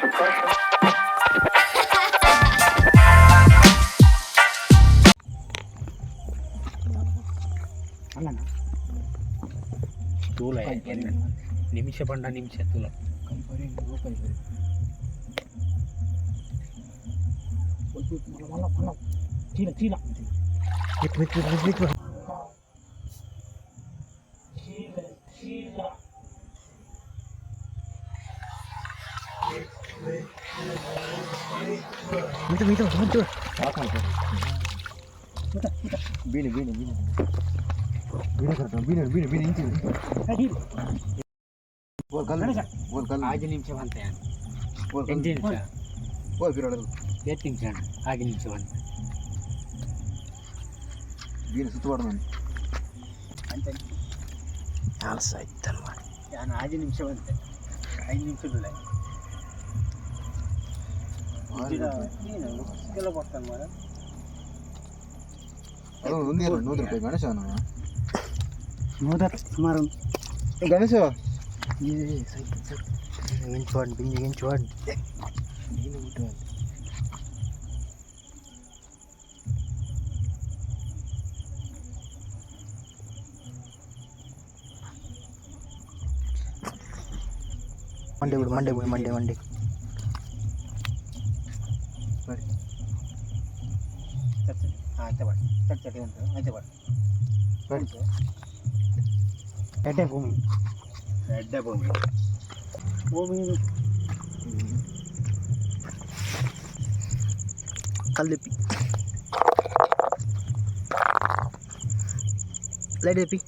Suppression. ತೂಲ ನಿಮಿಷ ಪಂಡ ನಿಮಿಷ ತೂಲ. ಚೀಲ ಚೀಲ. ಬೀಣೆ ಬೀಣೆ ಬೀಣೆ ಬೀಣೆ ಕರೆಕ್ಟ್ ಬೀಣೆ ಬೀಣೆ ಬೀಣೆ ಇಂಚಿ ಬೋಲ್ ಕಲ್ಲು ಬೋಲ್ ಕಲ್ಲು. ಆಜಿ ನಿಮಿಷ ಬಂತೆ. ಬೋಲ್. ಎಂಟು ನಿಮಿಷ. ಬೋಲ್ ಬಿರೋಡ. ಎಂಟು ನಿಮಿಷ, ಆಜಿ ನಿಮಿಷ ಬಂತೆ. ಬೀಣೆ ಸುತ್ತಬಾರ್ದು ನಾನು. ನಾನು ಆಜಿ ನಿಮಿಷ ಬಂತೆ, 5 ನಿಮಿಷ ಬಿಡ. ಬರ್ತಾನೆ ಮಾರ. ಅದು ಒಂದು ಎರಡು 100 ರೂಪಾಯಿ ಗಣೇಶ. ನೂರ ಸುಮಾರು. ಗಣೇಶ. ಮಂಡೆ ಬಿಡು, ಮಂಡೆ ಬಿಡು, ಮಂಡೆ ಮಂಡೆ. ಸರಿ. ಚಟ್ ಆಯ್ತು ಬಾಡಿ, ಚಟ್ ಚಟಿ ಉಂಟು, ಆಯ್ತು ಬಾಡಿ. ಸರಿ. ಎಡ್ಡೆ ಭೂಮಿ. ಎಡ್ಡೆ ಭೂಮಿ. ಭೂಮಿ ಕಲ್ದಿಪ್ಪಿ, ಲೈಟ್ ದಪ್ಪಿ.